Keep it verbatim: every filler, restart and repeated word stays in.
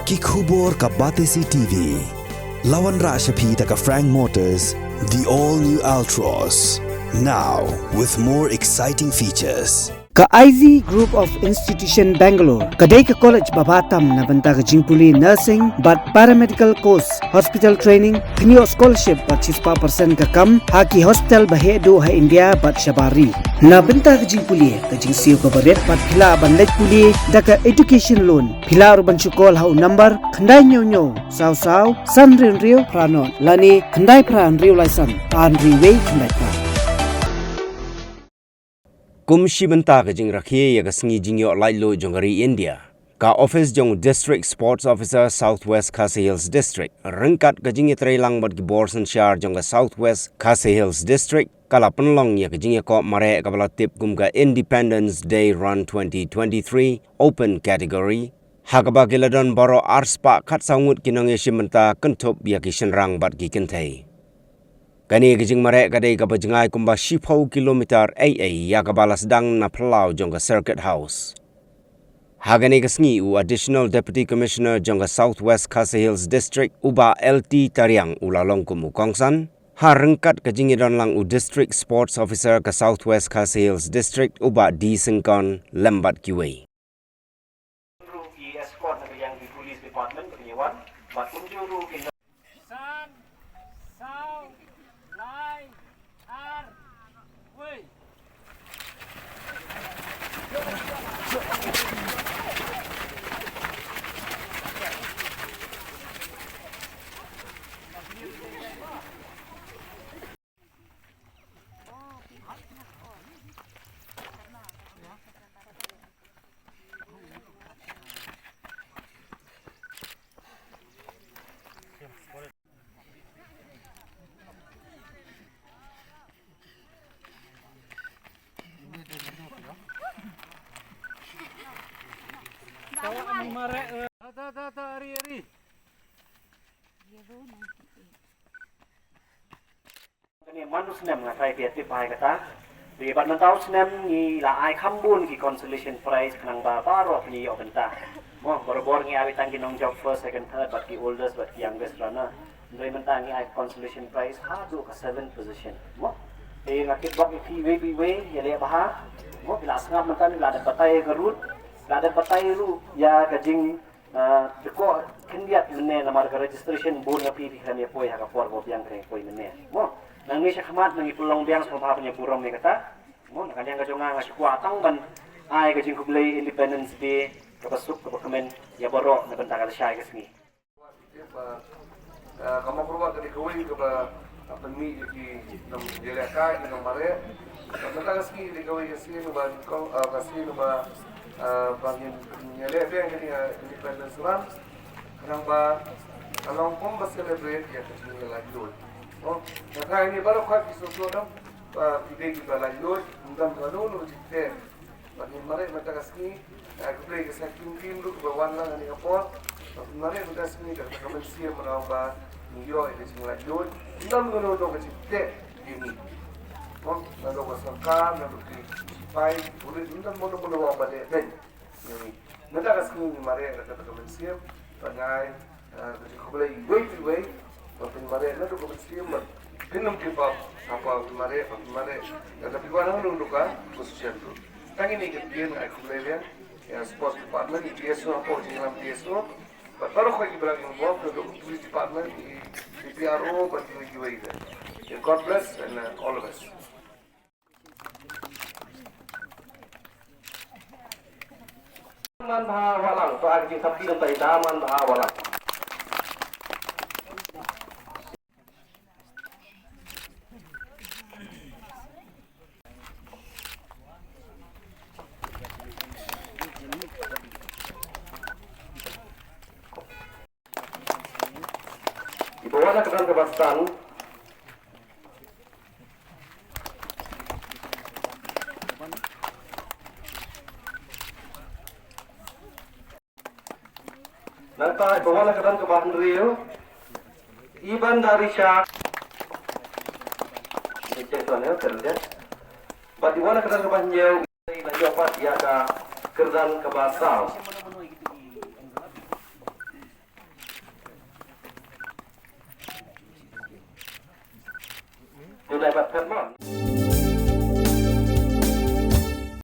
Ki khubor ka Batesi T V. La wanrah sha phi da ka Frank Motors, the all new Altroz. Now with more exciting features. Ka I V Group of Institution Bangalore ka dei ka college ba bha tam na bynta ka jingpule nursing bad paramedical course, hospital training, pynïoh scholarship bad shispah percent ka kam ha ki hospital ba heh duh ha India bad shabar ri. Na bynta ka jingpule, ka jingsiew kaba rit bad phi lah ban leit pule da ka education loan. Phi lah ruh ban shu call ha u number khyndai hynñiew hynñiew saw saw san hynriew hynriew phra nod lane khyndai phra hynriew lai san ar hynriew wei khyndai phra. Kum shi bynta ka jingrakhe ïa ka sngi jingïoh laitluid jong ka ri India, ka office jong District Sports Officer South West Khasi Hills District ryngkat ka jingïatreilang bad ki bor synshar jong ka South West Khasi Hills District ka la pynlong ïa ka jingïakop mareh kaba la tip kum ka Independence Day Run twenty twenty-three Open Category, ha kaba ki la don baroh arspah khatsaw ngut ki nongïashim bynta kynthup ïa ki shynrang bad ki kynthei. Kane ka jingmareh ka dei kaba jngai kumba shiphew kilometer ei ei ïa kaba la sdang na phyllaw jong ka Circuit House. Ha kane ka sngi u Additional Deputy Commissioner jong ka South West Khasi Hills District u Bah L T Tariang u la long kum u kongsan, ha ryngkat ka jingïadonlang u District Sports Officer ka South West Khasi Hills District u Bah D Syngkon lem bad kiwei. Ruh i escort na ka liang ki police department ba ki wan bad kumjuh ruh ki san, saw, lai, ar, wei. Kane man u snem nga trai phi tip bha ïa kata. Te bad mynta u snem ngi la ai kham bun ki consolation prize khnang ba baroh phin ïoh bynta. Mo, barabor ngi ai tang ki nongjop first, second, third bad ki oldest bad ki youngest runner. Hynrei mynta ngi ai consolation prize haduh ka seventh position. Mo, te nga tip bad phi wei phi wei ïaleh bha. Mo, phi la sngap mynta, phi la dep batai ka route, la dep batai ruh ïa ka jing Ah, te ko khyndiat mynne namar ka registration bun na phi, phi khlem ïa poi ha ka por ba biang, khlem ïa poi mynne. Mo, nangne shakhmat ngi pynlong biang sngewbha ban ïa burom ïa kata. Mo, na ka liang ka jong nga nga shu kwah tang ban ai ka jingkhublei Independence Day kaba suk kaba kmen ïa baroh na bynta ka lashai ka sngi. Ah, ka Mawkyrwat ka dei kawei kaba, ah, pynmih ïa ki nongïalehkai, ki nongmareh. Bad mynta ka sngi ka dei kawei ka sngi ba nyngkong, ah, ka sngi ba, ah, ba ngin ïaleh biang kane ka Independence Run. Khnang ba ka long kum ba celebrate ïa ka jingïaleh laitluid. Oh, nga kynmaw ïa baroh khoit ki sngewthuh dang, ah, ki dei kiba laitluid, ym don kano kano jingteh. Bad ngin mareh mynta ka sngi, eh, khublei ka Saikin team ruh ba wan lang ha kane ka por. Bad ngin mareh mynta ka sngi da ka mynsiem ba ngi ïoh ïa ka jinglaitluid. Ym don kano kano ka jingteh ïa ngi. Mo, naduh ka sorkar, naduh ki sipai, ki pulit, ym don kano kano ba leh beiñ ïa ngi. Mynta ka sngi ngi mareh da kata ka mynsiem, bad ngi ai Ah, ka jingkhublei iwei pa iwei, ba phin mareh naduh ka mynsiem, ba phin ym kyrpad, haba phin mareh, ba phin mareh. Lada phi wan hangno naduh ka position ruh. Tang ine i ktien ai khublei biang ïa sports department, i D S O hapoh jingïalam D S O. Bad baroh khoit kiba la involve naduh ka police department, i P P R O, bad kiwei kiwei de. God bless and, uh, all the best. Man bha walang, to ag jing tapi dong tai da man bha walang. Iba wan na ka don kaba san. Nangta iba wan na ka don kaba hynriew, Iban da Richard. Bad iba wan na ka don kaba hynñiew, iba ïoh pat ïa ka kyrdan kaba saw. Lai bat phet mo.